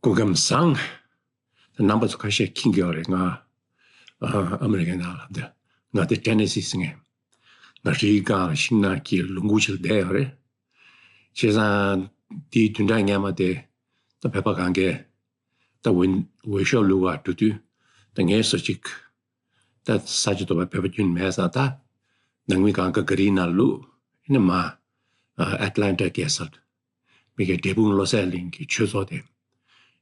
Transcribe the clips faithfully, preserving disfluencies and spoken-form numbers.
སྐུ་ཁམས་བཟང་། རྣམ་པ་ཚོ་ཁ་ཤས་མཁྱེན་གྱི་ཡོད་རེད། ང་ཨ་ཨ་མི་རི་ཀའི་ནང་ལ་བསྡད། ང་དེ་ཊེ་ནེ་སི་ཟེར་མཁན། ང་རིའི་སྒང་ཤིང་ནགས་ཀྱི་ལུང་ཁུག་ཅིག་ལ་བསྡད་ཡོད་རེད། བྱས་ཙང་དེའི་བདུན་ཕྲག་སྔོན་མ་དེ་ད་བོད་པ་གང་གས་ད་འོས་འོས་ཤོག་བླུག་ག་འགྲོ་དུས། ད་ངས་བཟོ་ཅིག་ད་ས་ཆ་དེ་བ་བོད་པ་ཁྱོན་མེད་ཙང་། ད་ནང་མི་གང་ག་ག་རིའི་ནང་བླུགས། ཨ་ནི་མར་ཨ་ཨེ་ཊ་ལན་ཊ་རྒྱལ་ས་ལ། མི་གའི་འབྲས་སྤུངས་བློ་གསལ་གླིང་གི་ཆོས་ཚོགས་དེ།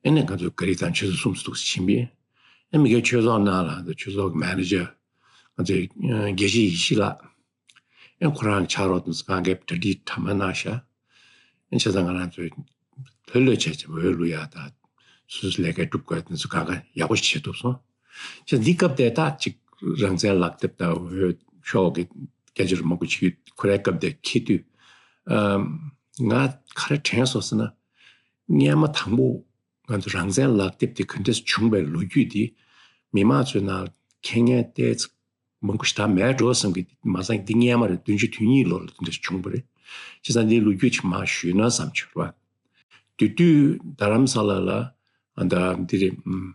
ཨེ་ནས་ང་ཚོ་ག་རི་དང་ཆོས་ཚོགས་གསུམ་འདུག་ཕྱིན་པས། ཨེ་མི་གའི་ཆོས་ཚོགས་ནང་ལ་ཆོས་ཚོགས་ཀྱི་མེ་ནེ་ཇར་ང་ཚོའི་ཨ་དགེ་བཤེས་ཡེ་ཤེས་ལགས། ཨེ་ཁོ་རང་ཕྱག་རོགས་དེ་ཚོ་གང་གས་གྲ་སྒྲིག་གྲ་མ་གནང་ཤག་ཨེ་བྱས་ཙང་ང་རང་ཚོས་ལྷོད་ལྷོད་བྱས་བྱས་འོས་བླུག་ཡག་དང་། སོ་སོའི་ལས་ཀ་སྒྲུབ་དགོས་དེ་ཚོ་གང་ག་ཡག་པོ་ཞིག་བྱེད་ཐུབ་སོང་། བྱས་ཙང་འདི་སྐབས་དེ་ད་ཅིག་རང་བཙན་ལག་དེབ་དང་འོས་ཤོག་གི་སྐད་ཆ་རུ་མང་པོ་ཅིག་ཁོ་རའི་སྐབས་དེ་འཁེལ་དུས། ཨམ། ང་ག་རེ་དྲན་སོང་ཟེར་ན། སྔོན་མ་དང་པོ་ང་ཚོ་རང་བཙན་ལག་དེབ་དེ་ག་འདྲས་བྱུང་བའི་ལོ་རྒྱུས་དེ་མི་མང་ཚོའི་ནང་མཁྱེན་མཁན་ཏོག་ཙམ་མང་པོ་ཞེ་དྲག་མེད་འགྲོ་བསམ་གི། མ་ཚད་འདི་སྔོན་མ་རེད། བདུན་ཅུ་དོན་གཉིས་ལོ་ལ་དེ་འདྲས་བྱུང་བ་རེད། བྱས་ཙང་འདིའི་ལོ་རྒྱུས་ཅིག་མར་ཞུས་ན་བསམ་བྱུང་ར། དེ་དུས་རྡ་རམ་ས་ལ་ལ་ཨ་ད་འདི་རེད། ཨམ།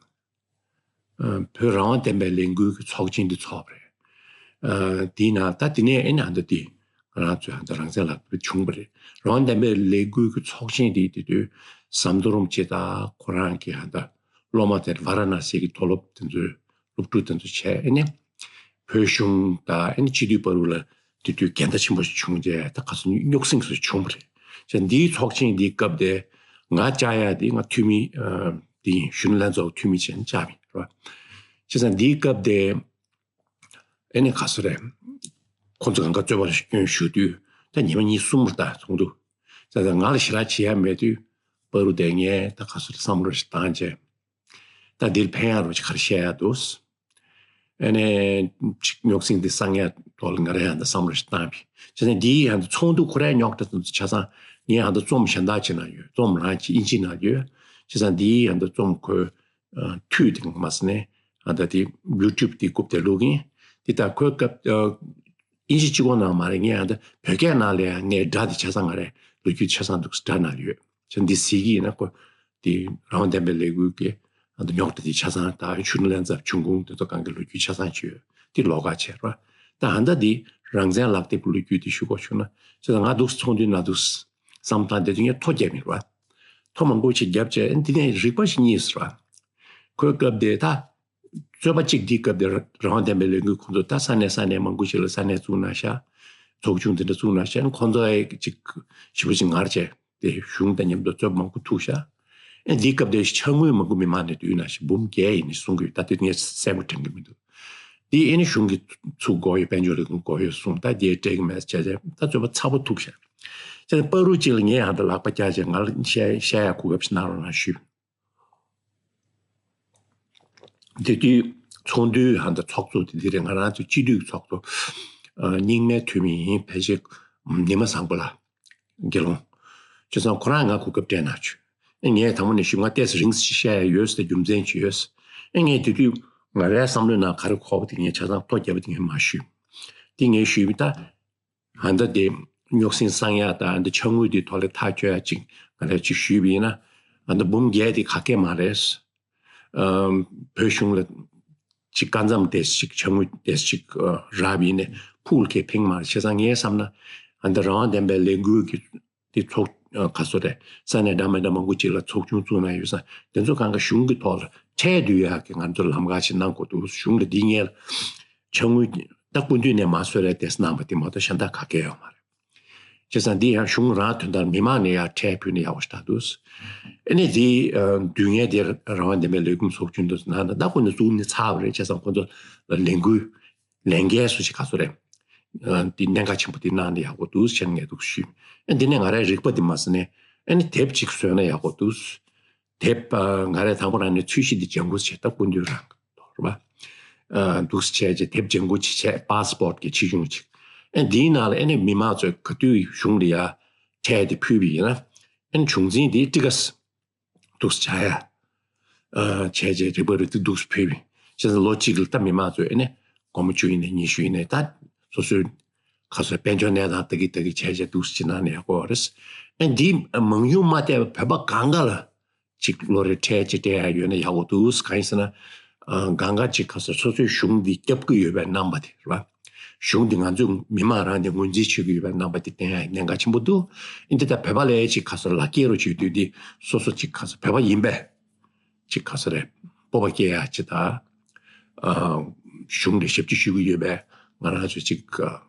ཨ་བོད་རང་དབང་བདེན་པའི་ལས་འགུལ་གྱི་ཚོགས་ཆེན་འདི་ཚོགས་པ་རེད། ཨ་དེའི་ནང་ད་དེ་ནས་ཨེ་ནས་ཨ་ད་དེ་ང་རང་ཚོའི་ཨ་ད་རང་བཙན་ལག་དེབ་བྱུང་བ་རེད། རང་དབང་བདེན་པའི་ལས་འགུལ་གྱི་ཚོགས་ཆེན་དེ་དེ་དུས་ཟམ་གདོང་རིན་པོ་ཆེ་དང་ཁོ་རང་གི་ཨ་ད་སློབ་མ་དེར་ཝཱ་ར་ཎ་སི་གི་མཐོ་སློབ་དེ་ཚོའི་སློབ་ཕྲུག་དེ་ཚོ་བྱས། ཨེ་ནས་བོད་གཞུང་དང་ཨེ་ནས་སྤྱི་འཐུས་བར་དུ་ལ་དེ་དུས་འགལ་ཟླ་ཆེན་པོ་ཞིག་བྱུང་རྗེས་ད་ག་ཚོད་རྙོག་ཟིང་ཞིག་བྱུང་བ་རེད། བྱས་འདིའི་ཚོགས་ཆེན་འདིའི་སྐབས་དེ་ང་བཅར་ཡག་དེ་ང་འཐུས་མི་ཨ་དེ་ཡིན། གཞོན་ནུ་ལྷན་ཚོགས་འཐུས་མི་བྱས་ནས་བཅར་བ་ཡིན་རེད་བ། བྱས་ཙང་འདིའི་སྐབས་དེ་ཨེ་ནས་ག་ཚོད་རེད། ཁོང་ཚོ་གང་ག་རྩོད་པ་སྐྱོན་ཞུ་དུས་ད་ཉི་མ་གཉིས་གསུམ་རེད་ད་ཚོགས་འདུ། བྱས་ཙང་ང་ལ་ཞེ་དྲག་བྱེད་ཡག་མེད་དུས་བར་དུ་དེ་ངས་ད་ག་ཚོད་རེད་བསམ་བློ་ཞིག་བཏང་རྗེས། ད་འདིར་ཕན་ཡག་རོགས་ཅིག་ག་རེ་བཤད་ཡག་འདུག་ཨ་ནས་ཅིག་རྙོག་ཟིང་འདི་སངས་ཡག་ཐོག་ལ་ང་རང་ཡང་ད་བསམ་བློ་ཞིག་བཏང་བས། བྱས་ཙང་འདིའི་ཡང་ད་ཚོགས་འདུ་ཁོ་རའི་རྙོག་དྲ་དེ་ཚོ་ཆ་ཚང་ངས་ཡང་ད་རྩོམ་གཞན་དག་ཅིག་ནང་ཡོད། རྩོམ་རང་ཅིག་ཨིན་ཇི་ནང་ཡོད། བྱས་ཙང་འདིའི་ཡང་ད་རྩོམ་ཁོའི་ཨ་མཐུད་དེ་མ་ཟིན་ནས་ཨ་ད་དེ་ཡུ་ཊུབ་དེ་རྐུབ་དེ་བླུག་གིན། འདི་ད་ཁོའི་སྐབས་ཨ་ཨིན་ཇི་གཅིག་པོ་ནང་མ་རེད། ངས་ཡང་ད་བོད་སྐད་ནང་ལ་ཡང་ངས་སྒྲ་དེ་ཆ་ཚང་ང་རའི་ལོ་རྒྱུས་ཆ་ཚང་འདུག་སྒྲ་ནང་ཡོད། བྱས་འདི་གཟིགས་ཀྱི་ཡིན་ན་ཁོ་དེ་རང་དབང་བདེན་པའི་ལས་འགུལ་གྱི་ཨ་ད་རྙོག་དྲ་དེ་ཆ་ཚང་དང་། གཞོན་ནུ་ལྷན་ཚོགས་བྱུང་ཁུངས་དེ་ཚོ་གང་གི་ལོ་རྒྱུས་ཆ་ཚང་ཅིག་ཡོད། དེ་ལོགས་ཀ་བྱས་ར། ད་ཨ་ད་དེ་རང་བཙན་ལག་དེབ་ཀྱི་ལོ་རྒྱུས་དེ་ཞུ་དགོས་བྱུང་ན། བྱས་ཙང་ང་འདུག་ཚོགས་འདུའི་ནང་འདུག་བསམ་སྟངས་དེ་དུས་ངས་ཐོ་བརྒྱབ་ཡིན་ར། ཐོ་མང་པོ་ཞིག་བརྒྱབ་བྱས་འདི་ནས་རིག་པ་ཞིག་རྙེད་སོང་ར། ཁོའི་སྐབས་དེ་ད་རྩོད་པ་གཅིག་འདིའི་སྐབས་དེ་རང་དབང་བདེན་པའི་ལས་འགུལ་ཁོང་ཚོ་ད་ས་གནས་ས་གནས་མང་པོ་ཞིག་ལ་ས་གནས་བཙུགས་གནང་ཤག་ཚོགས་ཆུང་དེ་འདྲ་བཙུགས་གནང་ཤག་ཁོང་ཚོ་ཨེ་ཅིག་ཞེ་པོ་ཅིག་ངར་བྱས་ཏེ་གཞུང་དང་མཉམ་དུ་རྩོད་པ་མང་པོ་ཐུག་ཤག་ཨེ་འདིའི་སྐབས་དེ་ཕྱག་དངུལ་མང་པོ་མི་མང་ནས་བསྡུས་གནང་ཤག་འབུམ་བརྒྱད་ཡིན་ནི་གསུང་གི་ཡོད། ད་དེ་ངས་གསལ་པོ་དྲན་གི་མི་འདུག་འདི་ཨེ་ནི་གཞུང་གིས་ཚུར་དགོས་ཡོད། དཔལ་འབྱོར་ལས་ཁུངས་དགོས་ཡོད་གསུངས། ད་དེ་སྤྲད་གི་མེད་བྱས་ཏེ་ད་རྩོད་པ་ཚ་པོ་ཐུག་ཤག་བྱས་ཏེ་བར་དུ་ཅིག་ལ་ངས་ཧ་ད་ལག་པ་བཀྱག་བྱས་ང་ལ་བཤད་བཤད་ཡག་གོ་སྐབས་ཤིག་གནང་རོགས་གནང་ཞུས། དེ་དུས་ཚོགས་འདུའི་ཧ་ད་ཚོགས་གཙོ་དེ་འདི་རེད། ང་རང་ཚོ་སྤྱི་འཐུས་ཚོགས་གཙོ་ཨ་རྙིང་མའི་འཐུས་མི་ཡིན། ཕལ་ཆེར་ཉི་མ་བཟང་པོ་ལགས་དགེ་སློང་། བྱས་ཙང་ཁོ་རང་ང་གོ་སྐབས་སྤྲད་གནང་བྱུང་། ཨེ་ངས་དང་པོ་ནས་ཞུས། ང་ཏོག་ཙམ་རིང་ཞིག་བཤད་ཡ་ཡོད་ཟེར། རྒྱུ་མཚན་ཅིག་ཡོད། ཨེ་ངས་དེ་དུས་ང་རའི་བསམ་བློའི་ནང་ག་རེ་འཁོར་བ་དེ་ངས་ཆ་ཚང་ཐོ་བརྒྱབ་པ་དེ་ངས་མར་ཞུས། དེ་ངས་ཞུས་པ་ད། ཨ་ད་དེ་རྙོག་ཟིང་སངས་ཡག་དང་ཨ་ད་ཕྱག་དངུལ་དེ་ཐོག་ལ་ཐག་གཅོད་ཡ་ཅིག་ང་རས་ཅིག་ཞུས་པ་ཡིན་ན། ཨ་ད་འབུམ་བརྒྱད་དེ་ག་གེ་མ་རེད། ཨམ། བོད་གཞུང་ལ་ཅིག་བཀའ་མཚམས་དེ་ཅིག་ཕྱག་དངུལ་དེ་ཅིག་ཨ་རག་པ་ཡིན་ནའི་ཕུགས་ལ་གེ་ཕན་མ་རེད། བྱས་ཙང་ངས་བསམ་ན་ཨ་ད་རང་དབང་བདེན་པའི་ལས་འགུལ་གྱི་དེ་ཚོགས་ཨ་ག་ཚོད་རེད། ས་གནས་འདྲ་མི་འདྲ་མང་པོ་ཅིག་ལ་ཚོགས་ཆུང་བཙུགས་གནང་ཡོད་ཙང་དེ་ཚོ་གང་ག་གཞུང་གི་ཐོག་ལ་ཁྲལ་བསྡུ་ཡག་གི་ང་ཚོ་ལམ་ཁ་ཞིག་གནང་དགོས་འདུག་གཞུང་ལ་འདི་སྔོན་ལ་ཕྱག་དངུལ་ད་སྐུ་མདུན་ནས་མར་གསོལ་རས་དེ་གནང་བ་དེ་མ་གཏོགས་གཞན་དག་ག་གེ་ཡོད་མ་རེད། བྱས་ཙང་འདི་ཡང་གཞུང་རང་དོན་དག་མི་མང་ནས་ཡར་ཁྲལ་ཕུལ་ན་ཡག་པོ་ཞེ་དྲག་འདུག་ཨ་ནི་འདི་ཨ་དུས་ངན་དེ་རང་དབང་བདེན་པའི་ལས་འགུལ་ཚོགས་ཆུང་དུ་ནང་ན་ད་ཁོ་ནས་བཙུགས་ནས་ཚར་བ་རེད། བྱས་ཙང་ཁོ་ཚོ་ལ་ལས་འགུལ་ལས་འགན་སུ་ཞིག་ག་ཚོད་རེད། ཨ་འདི་གནད་འགག་ཆེན་པོ་འདི་གནང་ན་ཡག་པོ་འདུག་བྱས་ནས་ངས་འདུག་ཞུས། ཨ་འདི་ནས་ང་རའི་རིག་པ་འདི་མ་ཟིན་ནས་ཨ་ནི་དེབ་ཅིག་བཟོས་ན་ཡག་པོ་འདུག་དེབ་ཨ་ང་རས་དང་པོ་རང་ནས་ཚོས་གཞི་འདི་ལྗང་ཁུ་བྱས། ད་སྐུ་མདུན་རང་གི་ཐོག་རེད་པ། ཨ་འདུག་སེ་བྱས་རྗེས་དེབ་ལྗང་ཁུ་ཅིག་བྱས། པཱ་སི་པོར་ཊི་གི་ཆེ་ཆུང་ཅིག་ཨ་འདིའི་ནང་ལ་ཨ་ནི་མི་མང་ཚོས་ག་དུས་གཞུང་ལ་ཡ་ཁྲལ་དེ་ཕུལ་བ་ཡིན་ན་ཨ་ནི་བྱུང་འཛིན་དེ་ཊི་ཀ་སི་འདུག་སེ་བྱ་ཡ། ཨ་བྱས་རྗེས་རིག་པ་རིག་རྩལ་འདུག་སེ་ཕུལ་བ་ཡིན། བྱས་ཙང་ལོ་གཅིག་ལ་ད་མི་མང་ཚོས་ཨ་ནི་སྒོར་མོ་བཅུ་ཡིན་ནའི་ཉི་ཤུ་ཡིན་ནའི་ད་སོ་སོའི་ཁ་སོའི་དཔལ་འབྱོར་གནས་སྟངས་ལྟ་གི་ལྟ་གི་བྱས་རྗེས་འདུག་སེ་ཅིག་གནང་ན་ཡག་པོ་རེད། ཨ་འདི་མང་ཉུང་མ་བལྟས་པར་བོད་པ་གང་ག་ལ་ ཅིག་བློ་རེ་འཕྲལ་ཅིག་སྤྲད་ཡ་ཡོད་ན་ཡག་པོ་འདུག་གང་ཡིན་ཟེར་ན། ཨ་གང་ག་ཅིག་ག་ཟེར་སོ་སོའི་གཞུང་འདི་སྐྱོབ་ཀྱི་ཡོད་པའི་རྣམ་པ་དེ་རེད་བ། གཞུང་འདི་ང་ཚོས་མི་མང་རང་འདི་ངོས་འཛིན་བྱེད་ཀྱི་ཡོད་པའི་རྣམ་པ་དེ་བསྟན་ཡ་གནད་འགག་ཆེན་པོ་འདུག་ཨིན་དེ་ད་བོད་པ་ལ་ཅིག་ག་ཟེར་ལག་སྐྱེལ་རོགས་བྱེད་དུས་འདི་སོ་སོ་ཅིག་ག་ཟེར་བོད་པ་ཡིན་པས། ཅིག་ག་ཟེར་རེད། སྤོབས་པ་སྐྱེ་ཡ་ཅིག་དང་། ཨ་གཞུང་ལ་ཞབས་ཕྱི་ཞུ་གི་ཡོད་པས་ང་རང་ཚོ་ཅིག་ཨ་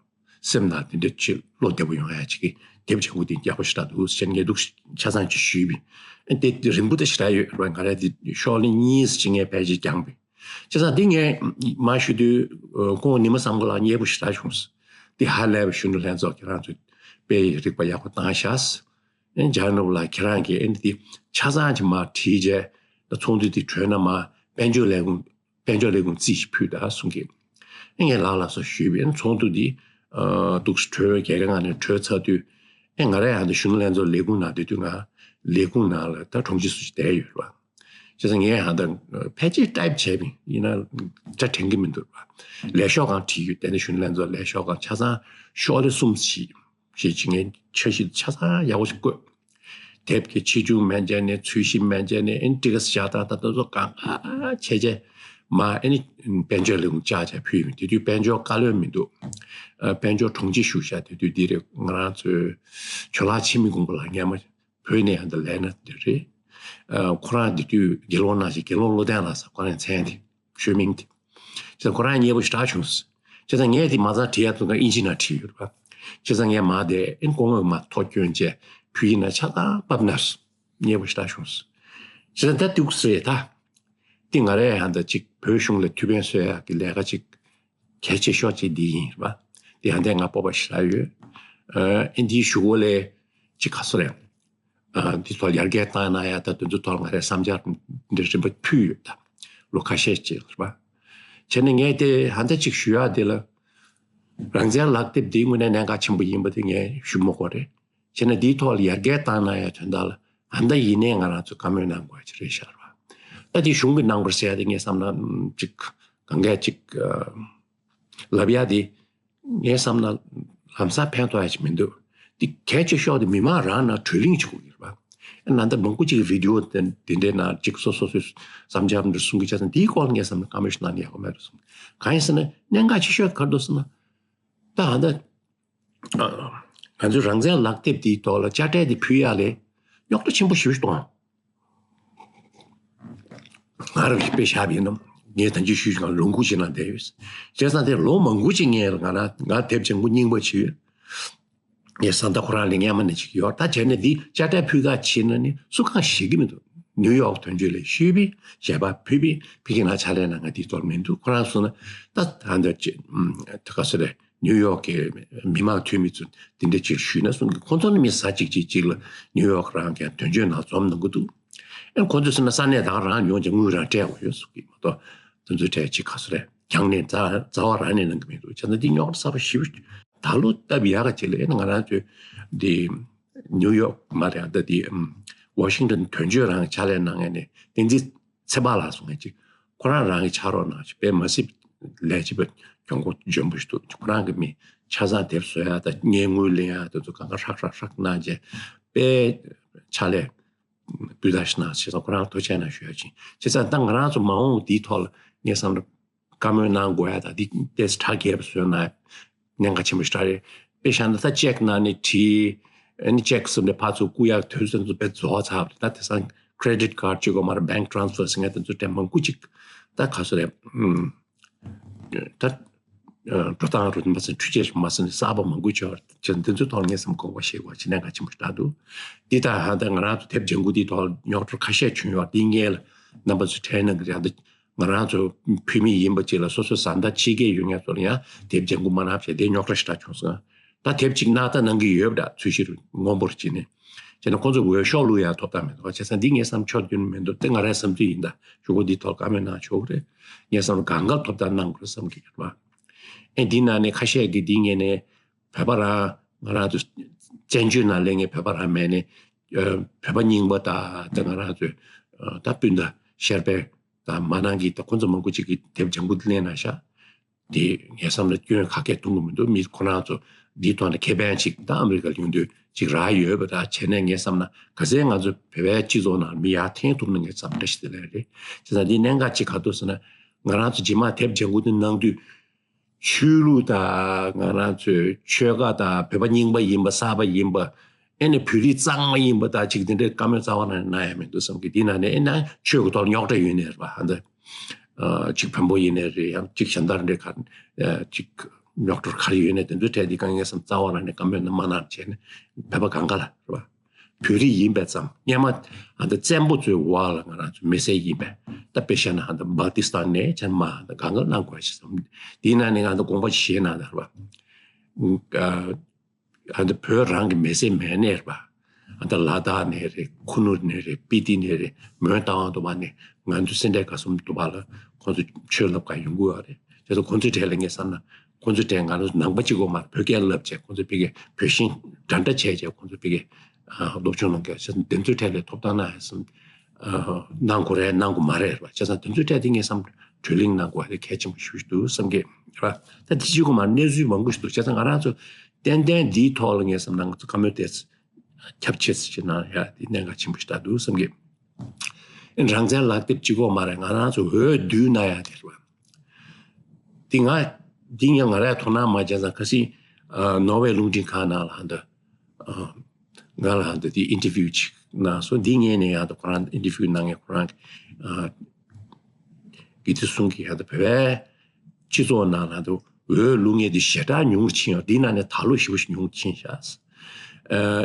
སེམས་ནང་དེ་འདྲ་ཅིག་བློ་བདེ་པོ་ཡོང་ཡ་ཅིག་གི་དེབ་བྱ་འགུལ་དེ་ཡག་པོ་ཞེ་དྲག་འདུག་ཟེར་ངས་འདུག་ཆ་ཚང་ཅིག་ཞུས་པས། ཨ་དེ་རིང་པོ་དེ་ཞེ་དྲག་ཡོད་རེད་བ། ང་རང་དེ་ཤོག་ལྷེ་གཉིས་ཅིག་ངས་ཕལ་ཆེར་བརྒྱངས་པས། བྱས་ཙང་འདི་ངས་མར་ཞུ་དུས་ཨ་སྐུ་ངོ་ཉི་མ་བསམ་གོ་ལགས་མཉེས་པོ་ཞེ་དྲག་བྱུང་སོང་། འདི་ཧ་ལས་པའི་གཞོན་ནུ་ལྷན་ཚོགས་ཁྱེད་རང་ཚོས་དཔེ་རིག་པ་ཡག་པོ་བཏང་ཤག་ཨེ་འཇར་ནོབ་ལགས་ཁྱེད་རང་གིས་ཨེ་འདི་ཆ་ཚང་གྱི་མར་བྲིས་རྗེས་ད་ཚོགས་འདུ་འདི་གྲོལ་ན་མར་དཔལ་འབྱོར་ལས་ཁུངས་དཔལ་འབྱོར་ལས་ཁུངས་རྩིས་ཤིག་ཕུལ་དང་གསུང་གི། ཨེ་ངས་ལགས་ལགས་སོ་ཞུས་པས། ཨེ་ཚོགས་འདུ་འདི་ཨ་འདུག་སེ་གྲོལ་རྒྱལ་ཁའི་ངང་ནས་གྲོལ་ཚར་དུས་ཨེ་ང་རང་ཡང་འདི་གཞོན་ནུ་ལྷན་ཚོགས་ལས་ཁུངས་ནང་སྡོད་དུས་ང་ལས་ཁུངས་ནང་ལ་ད་དྲུང་ཆེ་སུ་ཞིག་བསྡད་ཡོད་རེད་བ། བྱས་ཙང་ངས་ཧ་ད་ཕལ་ཆེར་ཊའིབ་བྱས་པ་ཡིན་ན་སྒྲ་དྲན་གྱི་མི་འདུག་རེད་བ། ལས་ཤོག་སྒང་བྲིས་ཡོད། དེ་ནས་གཞོན་ནུ་ལྷན་ཚོགས་ལས་ཤོག་སྒང་ཆ་ཚང་ཤོག་ལྷེ་གསུམ་ཞིག་ཞེས་ཅིག་ངས་འཆར་གཞི་ཆ་ཚང་ཡག་པོ་ཞིག་བཀོད། དེབ་ཀྱི་ཆེ་ཆུང་མན་ཆད་ནས་ཚོས་གཞི་མན་ཆད་ནས་ཨེ་ཊི་ཀ་སི་བཞག་སྟངས་དང་དེ་ཚོ་གང་ག་བྱས་རྗེས་མར་ཨེ་ནི་དཔལ་འབྱོར་ལས་ཁུངས་བཅར་བྱས་ཕུལ་ཡོང་། དེ་དུས་དཔལ་འབྱོར་བཀའ་བློན་མི་འདུག་ཨ་དཔལ་འབྱོར་དྲུང་ཆེ་བཞུགས་ཤག་དེ་དུས་འདི་རེད། ང་རང་ཚོའི་ཇོ་ལགས་འཆི་མེད་མགོན་པོ་ལགས་སྔོན་མ་བོད་ནས་ཡང་ད་ལས་ན་འདི་རེད། ཨ་ཁོ་རང་དེ་དུས་དགེ་སློང་ནང་བཞིན་དགེ་སློང་བློ་ལྡན་ལགས་ཟེར་ཁོ་རང་མཚན་དེ། ཤོད་མིང་དེ། བྱས་ཙང་ཁོ་རང་མཉེས་པོ་ཞེ་དྲག་བྱུང་སོང་། བྱས་ཙང་ངས་དེ་མ་རྩ་བྲིས་ཡ་ཐུག་ག་ཨིན་ཇི་ནང་བྲིས་ཡོད་རེད་པ། བྱས་ཙང་ངས་མ་དེ་ཨིན་སྐུ་ངོ་མ་ཐོ་སྐྱོན་བྱས་ཕུལ་ཡིན་ན་ཆ་ཚང་བབས་ན་སོང་། མཉེས་པོ་ཞེ་དྲག་བྱུང་སོང་། བྱས་ཙང་ད་འདུག་སེ་རེད་ད། དེ་ང་རས་ཡང་ད་ཅིག་བོད་གཞུང་ལ་ཐུགས་ཕན་གསོས་ཡ་གི་ལས་ཀ་ཅིག་གལ་ཆེ་ཤོས་ཅིག་འདི་ཡིན་རེད་པ། དེ་ཡང་དེ་ང་སྤོབས་པ་ཞེ་དྲག་ཡོད། ཨ་ཨིན་དེའི་གཞུག་གུ་ལས་ཅིག་ག་སོ་རེད། ཨ་འདི་ཐོག་ཡར་རྒྱས་བཏང་གནང་ཡ་ད་དེ་ཚོ་ཐོག་ང་རས་བསམ་འཆར་འདི་རིམ་པ་ཕུལ་ཡོད་ད། ལོ་ཁ་ཤས་ཅིག་རེད་པ། བྱས་ནས་ངས་དེ་ཧ་ད་ཅིག་ཞུ་ཡ་དེ་ལ། རང་བཙན་ལག་དེབ་འདི་དངོས་གནས་གནད་འགག་ཆེན་པོ་ཡིན་པ་དེ་ངས་ཞུ་མ་དགོས་རེད། བྱས་ན་འདིའི་ཐོག་ལ་ཡར་རྒྱས་བཏང་གནང་ཡ་དོན་དག་ལ་ཧ་ད་ཡིན་ནའི་ང་རང་ཚོས་བཀའ་མོལ་གནང་དགོས་ཡ་ཅིག་རེད་ཤག་རེད་པ། ད་དེ་གཞུང་གིས་གནང་དགོས་ཟེར་ཡ་དེ་ངས་བསམ་ན་ཅིག་གང་གས་ཅིག་ལབ་ཡ་དེ། ངའི་བསམ་ན་ལམ་སང་ཕན་ཐོགས་ཡ་ཅིག་མི་འདུག་དེ་གལ་ཆེ་ཤོས་དེ་མི་མང་རང་ནང་གྲོས་གླེང་བྱེད་དགོས་ཀྱི་རེད་པ། ཨ་ནང་ད་མང་པོ་ཅིག་བི་ཌི་ཡོ་དེ་འདྲའི་ནང་ཅིག་སོ་སོ་སོའི་བསམ་འཆར་འདྲ་གསུང་གི་ཆ་ཚང་དེའི་སྐོར་ངས་བསམ་ན་བཀའ་མོལ་ཞིག་གནང་ན་ཡག་པོ་མེད་འགྲོ་བསམ། གང་ཡིན་ཟེར་ན་གནད་འགག་ཆེ་ཤོས་ག་རེ་འདུག་ཟེར་ན། ད་ཨ་ད་ང་ཚོའི་རང་བཙན་ལག་དེབ་དེའི་ཐོག་ལ་དཔྱ་ཁྲལ་དེ་ཕུལ་ཡ་ལས་རྙོག་དྲ་ཆེན་པོ་ཞེ་པོ་ཞིག་གཏོང་། ང་རང་གིས་དཔེ་བཞག་པ་ཡིན་ན། ངས་ད་གིན་ཞུས་བཞིན་ལོ་དགུ་ཅིག་ནང་བསྡད་ཡོད། བྱས་ཙང་དེ་ལོ་མང་པོ་ཅིག་ངས་ང་རང་ང་དེབ་ལྗང་གུ་རྙིང་པ་ཅིག་ཡོད། ངས་བཟའ་ཟླ་ཁོ་རང་ལ་སྔན་མ་ནས་ཅིག་ཡོད། ད་བྱས་ནས་འདི་དཔྱ་ཁྲལ་ཕུལ་ག་ཕྱིན་ན་ནི་སུ་གང་ཤེས་ཀྱི་མི་འདུག་ནིའུ་ཡོག་དོན་གཅོད་ལ་ཞུས་པས། ཞལ་པར་ཕུལ་པས། ཕ་གི་ནང་ཕྱག་ལས་གནང་མཁན་དེའི་ཐོག་མི་འདུག་ཁོ་རང་གསུངས་ན་ད་ད་འདི་ཅི་ད་ག་ཟེར་རེད། ནིའུ་ཡོག་གི་མི་མང་འཐུས་མི་ཚོ་དེ་འདྲ་ཅིག་ཞུས་ན་གསུང་གི། ཁོང་ཚོ་ནི་མི་གཟའ་གཅིག་གཅིག་གཅིག་ལ་ནིའུ་ཡོག་རང་གི་དོན་གཅོད་ནང་འཛོམས་གནང་གི་འདུག་ཨེ་ཁོང་ཚོས་ཟེར་ན་ས་གནས་ད་ག་རང་ཡོང་ཅིག་དངུལ་རང་སྤྲད་དགོས་ཡོད་གསུང་གི་མ་གཏོགས་དེ་ཚོའི་གྲས་ཅིག་ག་ཚོད་རེད། རྒྱང་ནས་རྩ་རྩ་བ་རང་ནས་གནང་གི་མི་འདུག་བྱས་ཙང་འདི་རྙོག་དྲ་གསར་པ་ཞེ་པོ་ད་ལོ་སྟབས་ཡག་ག་ཅིག་ལ་ཨེ་ན་ང་རང་ཚོའི་འདི་ནིའུ་ཡོག་མ་རེད་ད་འདི་ཝ་ཤིང་ཊོན་དོན་གཅོད་རང་ཕྱག་ལས་གནང་མཁན་ནས་བསྟན་འཛིན་ཚེ་དཔག་ལགས་གསུང་མཁན་ཅིག་ཁོ་རང་རང་གི་ཕྱག་རོགས་གནང་ཅིག་དཔེ་མ་སྲིད་ལས་བྱེད་པ་གྱོང་གུན་འཇོན་པོ་ཞིག་འདུག་ཁོ་རང་གི་མི་ཆ་ཚང་དེབ་བཟོ་ཡ་དང་ངའི་དངུལ་ལེན་ཡ་དེ་ཚོ་གང་ག་ཧྲག་ཧྲག་ཧྲག་གནང་བྱས་དཔེ་ཕྱག་ལས་སྤུས་དག་ཞིག་གནང་བྱས་ཙང་ཁོ་རང་ཐུགས་རྗེ་གནང་ཞུ་ཡ་ཅིག་བྱས་ཙང་ད་ང་རང་ཚོ་མ་འོངས་འདིའི་ཐོག་ལ་ངས་བསམ་ན་བཀའ་མོལ་གནང་དགོས་ཡ་དང་འདི་ཏོག་ཙམ་གྲ་རྒྱས་པ་བཟོས་ན་གནད་འགག་ཆེན་པོ་ཞིག་རེད། དཔེ་བཞག་ན་ད་ཅེག་ནང་ནས་བྲིས། ཨ་ནི་ཅེག་གསུམ་ནས་ཕར་ཚུར་བསྐུར་ཡག་དུས་ཚོད་ཚོ་དཔེ་རྫོགས་ཚར་བ་རེད། ད་དེང་སང་ཁི་རེ་ཌིཊ་ཀཌ་གཅིག་པོ་མ་རེད། བྷེང་ཀི་ཊ་རན་སི་ཕར་ཟེར་མཁན་དེ་ཚོ་དེ་མང་པོ་ཅིག་ད་ག་ཚོད་རེད། ཨུམ། ད་ཨ་འགྲོ་སྟངས་རུ་མ་ཟིན་འཕྲུལ་ཆས་རུ་མ་ཟིན་གསར་པ་མང་པོ་ཅིག་ཡོད་རེད། བྱས་ཙང་དེ་ཚོའི་ཐོག་ལ་ངས་བསམ་དགོངས་པ་བཞེས་དགོས་ཅིག་གནད་འགག་ཆེན་པོ་ཞིག་རེད་འདུག་འདི་ད་ཧ་ད་ང་རང་ཚོ་དེབ་ལྗང་གུ་འདིའི་ཐོག་རྙོག་དྲ་ཁ་ཤས་བྱུང་ཡོད། འདི་སྔོན་ལ་རྣམ་པ་ཚོས་ཕྲན་གནང་གི་རེད། ད་ང་རང་ཚོ་བོད་མི་ཡིན་པ་ཅིག་ལ་སོ་སོའི་བཟའ་ཟླ་ཕྱི་རྒྱལ་ཡོད་མཁན་ཚོ་ལ་ཡང་དེབ་ལྗང་གུ་མ་གནང་བྱས་དེ་རྙོག་དྲ་ཞེ་དྲག་བྱུང་སོང་། ད་དེབ་ཅིག་གནང་ད་གནང་གི་ཡོད་པ་འདྲ། ཚོས་གཞི་རུ་སྔོན་པོ་རུ་བྱས་ནས་བྱས་ན་ཁོང་ཚོ་འོས་ཤོག་བླུག་ཡ་ཐོབ་ཐང་མེད་འདུག་བྱས་ཙང་འདི་ངས་བསམ་ཕྱོགས་བསྒྱུར་མི་འདུག་དེ་ང་རའི་བསམ་ཚུལ་ཡིན། ད་གཞུག་གུ་འདི་ཐོག་བཀའ་མོལ་གནང་ཆོག་གི་རེད། ངས་བསམ་གང་ག་ཐོབ་ཐང་གནང་དགོས་རེད་བསམ་གི་ཡོད་པ། ཨེ་འདི་ནང་ནས་ཁ་ཤས་ཀྱིས་འདི་ངས་ནས་བོད་པ་རང་ང་རང་ཚོ་བཙན་བྱོལ་ནང་སླེབས་མཁན་བོད་པ་རང་མེད་ནས་བོད་པ་རྙིང་པ་དང་ད་ང་རང་ཚོའི་ད་སྤུན་ཟླ་ཤར་པའི་ད་མ་ནང་གི་ད་ཁོང་ཚོ་མང་པོ་ཅིག་གིས་དེབ་ལྗང་གུ་འདི་ལེན་གནང་ཤག་དེ་ངས་བསམ་ན་སྐྱོན་ག་གེ་མཐོང་གི་མི་འདུག་མི་ཁོ་རང་ཚོ་ འདིའི་ཐོག་ནས་ཁེ་ཕན་ཅིག་ད་ཨ་མི་རི་ཀ་ལ་ཡོང་དུས་ཅིག་རག་ཡོད་པ་འདྲ་བྱས་ནས། ངས་བསམ་ན་ག་ཚད་ང་ཚོ་བོད་པའི་སྤྱི་ཚོགས་ནང་མི་ཡར་འཐེན་ཐུབ་ན་ངས་བསམ་བཀྲ་ཤིས་བདེ་ལེགས་རེད། བྱས་ཙང་འདི་གནད་འགག་ཅིག་ག་འདུག་ཟེར་ན། ང་རང་ཚོ་རྗེས་མ་དེབ་ལྗང་གུ་འདི་གནང་དུས། ཆོས་ལུགས་དང་ང་རང་ཚོའི་ཆོལ་ཁ་དང་། བོད་པ་རྙིང་པ་ཡིན་པ། གསར་པ་ཡིན་པ། ཨེ་ནི་བོད་རིགས་གཙང་མ་ཡིན་པ་དང་ཅིག་དེ་འདྲའི་བཀའ་མོལ་རྩ་བ་ནས་གནང་ཡ་མི་འདུག་བསམ་གི། དེའི་ནང་ནས་ཨེ་ན་ཆོས་ཀྱི་ཐོག་ལ་རྙོག་དྲ་ཡོད་ནའི་རེད་པ། ཨ་འདི་ཨ་ཅིག་བོན་པོ་ཡིན་ནའི་རེད། ཡང་ཅིག་གཞན་དག་འདྲ་ག་ཨ་ཅིག་རྙོག་དྲ་ག་རེ་ཡོད་ནའི་དེ་ཚོའི་གྲས་འདི་གང་ངས་བསམ་རྩ་བ་ནས་བཀའ་མོལ་གནང་མ་གནང་བྱས་ནས། བོད་པ་གང་ག་ལ་རེད་པ། བོད་རིགས་ཡིན་པས་ཙམ། སྔན་མ་ཨ་འདི་བཙན་པོ་ཚོའི་འོག་ལ་ང་རང་ཚོ་མི་སེར་ཡིན་པས། ད་དཔེ་བཤད་ན་ཨ་འདི་བལ་ཏི་སི་ཐན་ནས་བྱས་ནས་མར་ཨ་འདི་གང་ག་ལ་གནང་དགོས་ཤེས་བསམ། དེའི་ནང་ནས་ང་འདི་དགོངས་པ་བཞེས་གནང་ད་རེད་པ། ཨ་ཨ་འདི་བོད་རང་གི་མི་སེར་མེད་ནའི་རེད་པ། ཨ་འདི་ལ་དྭགས་ནས་རེད། ཁུ་ནུ་ནས་རེད། སྤི་ཏི་ནས་རེད། མོན་རྟ་དབང་དུ་མ་ནས་ང་ཚོ་སེ་འབྲས་དགའ་གསུམ་དུ་བ་ལ་ཁོང་ཚོ་ཆོས་བསླབ་ག་ཡོང་གི་ཡོད་རེད། དེ་ཚོ་ཁོང་ཚོའི་གྲས་ལ་ངས་བསམ་ན། ཁོང་ཚོའི་གྲས་ང་ཚོ་ནང་པ་གཅིག་པོ་མ་རེད། བོད་སྐད་བསླབ་བྱས། ཁོང་ཚོ་ཕ་གིར་བོད་ཤིང་འདྲ་འདྲ་བྱས་བྱས། ཁོང་ཚོ་ཕ་གིར་ཨ་སློབ་སྦྱོང་གནང་གི་ཡོད། བྱས་ཙང་དེ་ཚོའི་གྲས་ལ་ཐོབ་ཐང་གནང་ཡ་བསམ། ཨ་གནང་དགོས་རེད། གནང་དགོས་མ་རེད་པ། བྱས་ཙང་དེ་ཚོའི་གྲས་དེ་ངས་བསམ་བགྲོ་གླེང་གནང་དགོས་པ་དེ་གལ་ཆེན་པོ་ཞེ་པོ་ཞིག་འདུག་བསམ་གི་རེད་པ། ད་དེ་གཅིག་པོ་མ་རེད། གནས་ཚུལ་མང་པོ་ཞིག་འདུག་བྱས་ཙང་ང་རང་ཚོ་ཏན་ཏན་འདིའི་ཐོག་ལ་ངས་བསམ་ན་ང་ཚོ་བཀའ་མོལ་དེ་ཁྱབ་ཆེ་ཙམ་ཞིག་གནང་ཡ་དེ་གནད་འགག་ཆེན་པོ་ཞིག་ད་འདུག་བསམ་གི། རང་བཙན་ལག་དེབ་གཅིག་པོ་མ་རེད། ང་རང་ཚོ་འོས་བསྡུ་གནང་ཡ་དེ་རེད་པ། འདི་ང་འདི་ཡང་ང་རང་དོ་སྣང་མ་བྱས་ཙང་། ཁ་སང་ཨ་ནོར་ཝེ་རླུང་འཕྲིན་ཁང་ནང་ལ་ཧ་འདི་ཨ་ང་ལ་ཧ་འདི་དེ་ཨིན་ཊར་བིའུ་ཅིག་གནང་སོང་། འདི་ངས་ནས་ཡང་དུ་ཁོ་རང་ཨིན་ཊར་བིའུ་གནང་མཁན་ཁོ་རང་གི་ཨ་གི་དེ་གསུང་གི། ཡང་དུ་བོད་པའི་སྤྱི་ཚོགས་ནང་ལ་དུ་འོས་བླུག་མཁན་དེ་ཞེ་དྲག་ཉུང་རུ་ཕྱིན་ཡོད། འདི་ནང་ནས་ད་ལོ་ཞེ་པོ་ཞིག་ཉུང་རུ་ཕྱིན་ཤག་ཨ་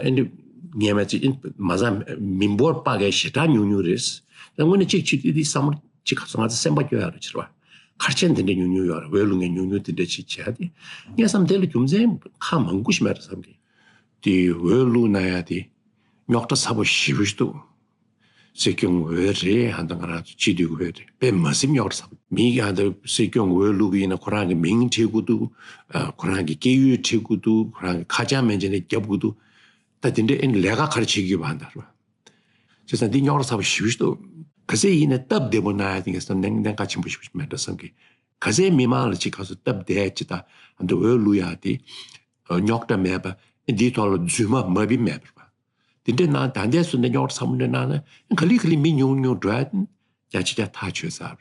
ཨིན་ཊར་ངས་མ་ཚད་མ་ཚད་མི་འབོར་དཔག་གི་ཞེ་དྲག་ཉུང་ཉུང་རེད། ད་དངོས་གནས་གཅིག་བྱེད་དུས་དེ་བསམ་བློ་གཅིག་ག་ཚོད་ང་ཚོ་སེམས་པ་སྐྱོ་ཡ་རེད་ཕྱིར་བ། ག་རེ་བྱས་ནས་དེ་འདྲ་ཉུང་ཉུང་ཡོད་རེད། འོས་བླུག་མཁན་ཉུང་ཉུང་དེ་འདྲ་ཞིག་བྱས་ཏེ། ངས་བསམ་དེ་ལ་རྒྱུ་མཚན་ཁག་མང་པོ་ཞིག་མེད་རེད་བསམ་གི། དེ་འོས་བླུག་གནང་ཡ་དེ་རྙོག་དྲ་ཚ་པོ་ཞེ་པོ་ཞིག་འདུག་སྲིད་སྐྱོང་འོས་རེད། ཧ་ད་ང་རང་ཚོ་སྤྱི་འཐུས་འོས་རེད། དཔེ་མ་སྲིད་རྙོག་དྲ་ཚ་པོ། མི་ཡ་ད་སྲིད་སྐྱོང་འོས་བླུག་གི་ཡིན་ན་ཁོ་རང་གི་མིང་བྲིས་དགོས་འདུག་ཨ་ཁོ་རང་གི་སྐྱེས་ཡུལ་བྲིས་དགོས་འདུག་ཁོ་རང་གི་ཁ་བྱང་མན་ཆད་ནས་རྒྱབ་དགོས་འདུག་ད་དེ་འདྲའི་ཨེ་ནི་ལས་ཀ་ག་རེ་བྱེད་ཀྱི་ཡོད་པ་འདྲ་བ། བྱས་ཙང་འདི་རྙོག་དྲ་ཚ་པོ་ཞེ་པོ་ཞིག་འདུག་ག་ཚད་ཡིན་ནའི་སྟབས་བདེ་པོ་གནང་ཡ་དེ་ངས་བསམ་གནད་གནད་འགག་ཆེན་པོ་ཞེ་པོ་ཞིག་མེད་འགྲོ་བསམ་གི། ག་ཚད་མི་མང་ལ་ཅིག་ག་ཚོད་སྟབས་བདེ་ཅིག་དང་འདི་འོས་བླུག་ཡ་དེ་རྙོག་དྲ་མེད་པ། འདིའི་ཐོག་ལ་རྫུན་མ་མ་བི་མེད་པ། དེ་འདྲའི་ནང་ད་ལྟའི་སུ་འདི་རྙོག་དྲ་ཚ་པོ་འདྲ་གནང་ན་ག་ལེ་ག་ལེ་མི་ཉུང་ཉུང་འགྲོ་ཡ་དེ་བརྒྱ་ཆ་བརྒྱ་ཐག་ཆོད་ས་རེད།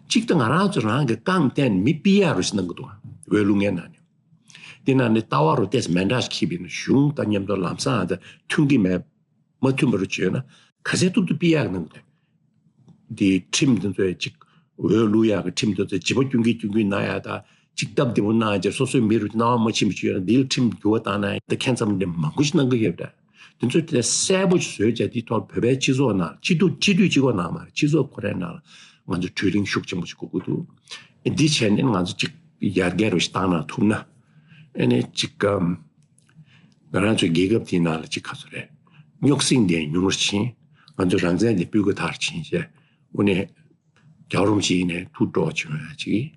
གཅིག་ད་ང་རང་ཚོ་རང་གི་རྐང་བརྟེན་མི་ཕུད་ཡ་རུ་ཞིག་གནང་གི་འདུག་འོས་བླུག་མཁན་ནང་ནས། དེ་ནང་ནས་ལྟ་བ་རུ་ཏོག་ཙམ་མི་འདྲ་ཞིག་འཁྱེར་བ་ཡིན་ན། གཞུང་དང་མཉམ་དུ་ལམ་སང་ཨ་ད་མཐུན་གྱི་མེད། མ་མཐུན་པ་རུ་བྱས་ན་ག་ཚད་ཐུབ་ཐུབ་ཕུད་ཡ་གནང་གི་འདུག་དེ་ཁྲིམས་དེ་ཚོ་ཡ་གཅིག་འོས་བླུག་ཡ་གི་ཁྲིམས་དེ་ཚོ་བྱིས་པ་སྐྱོན་གྱིན་སྐྱོན་གྱིན་གནང་ཡ་དང་། གཅིག་སྟབས་བདེ་པོ་གནང་རྗེས་སོ་སོའི་མི་རུ་སྣང་བ་མ་ཕྱིན་པ་ཅིག་ཡོད་ན། འདི་ལ་ཁྲིམས་འགྱུར་བ་བཏང་ན་ཡང་ད་ཁྱད་མཚར་འདྲ་མང་པོ་ཞིག་གནང་གི་ཡོད་པ་འདྲ། དེ་ཚོ་དེ་གསལ་པོ་ཞིག་བཟོས་བྱས་དེའི་ཐོག་བོད་པའི་སྤྱི་ཚོགས་ནང་། སྤྱི་འཐུས་སྤྱི་འཐུས་གཅིག་པོ་ནང་མ་རེད། སྤྱི་ཚོགས་ཁོ་རའི་ནང་ལ་ང་ཚོ་བགྲོ་གླེང་ཤུགས་ཆེན་པོ་ཞིག་དགོས་ཀྱི་འདུག་འདི་བྱས་ནས་ང་ཚོ་གཅིག་ཡར་རྒྱས་རུ་ཞིག་བཏང་ན་ཐུབ་ན། ཨ་ནི་གཅིག་གམ་ང་རང་ཚོའི་རྒྱལ་ཁབ་དེའི་ནང་ལ་གཅིག་ག་ཚོད་རེད། རྙོག་ཟིང་དེ་ཉུང་རུ་ཕྱིན། ང་ཚོའི་རང་བཙན་དེ་སྤུས་ཀ་མཐར་ཕྱིན་བྱས། དངོས་གནས་རྒྱལ་བ་རིན་པོ་ཆེ་ཡིན་ནའི་ཐུགས་སྤྲོ་བ་བྱུང་ཡ་ཅིག་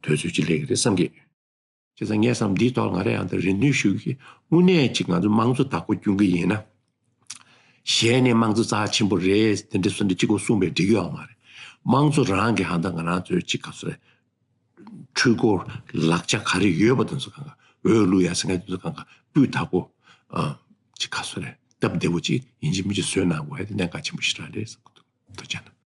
དུས་ཚོད་ཅིག་སླེབས་ཀྱི་རེད་བསམ་གི། བྱས་ཙང་ངས་བསམ་འདིའི་ཐོག་ང་རང་ཡང་ད་རེ་འདུན་ཞུ་གི། དངོས་གནས་ཅིག་ང་ཚོ་དམངས་གཙོ་བདག་པོ་སྐྱོང་གི་ཡིན་ན། གཞན་ནས་དམངས་གཙོ་རྩ་ཆེན་པོ་རེད། དེ་འདྲ་སོ་འདྲ་གཅིག་པོ་གསུངས་པས་འགྲིག་གི་ཡོད་མ་རེད། དམངས་གཙོ་རང་གི་ཧ་ད་ང་རང་ཚོའི་གཅིག་ག་ཚོད་རེད། འཕྲུལ་འཁོར་ལག་ཆ་ག་རེ་ཡོད་པ་དེ་ཚོ་གང་ག་འོས་བླུག་ཡ་ཟེར་མཁན་དེ་ཚོ་གང་ག་སྤུས་དག་པོ། ཨ་གཅིག་ག་ཚོད་རེད། སྟབས་བདེ་པོ་ཅིག་ཡིན་གཅིག་མིན་གཅིག་བཟོས་གནང་དགོས་ཡ་དེ་གནད་འགག་ཆེན་པོ་ཞིག་རང་རེད་བསམ་གི་འདུག་ཐུགས་རྗེ་གནང་།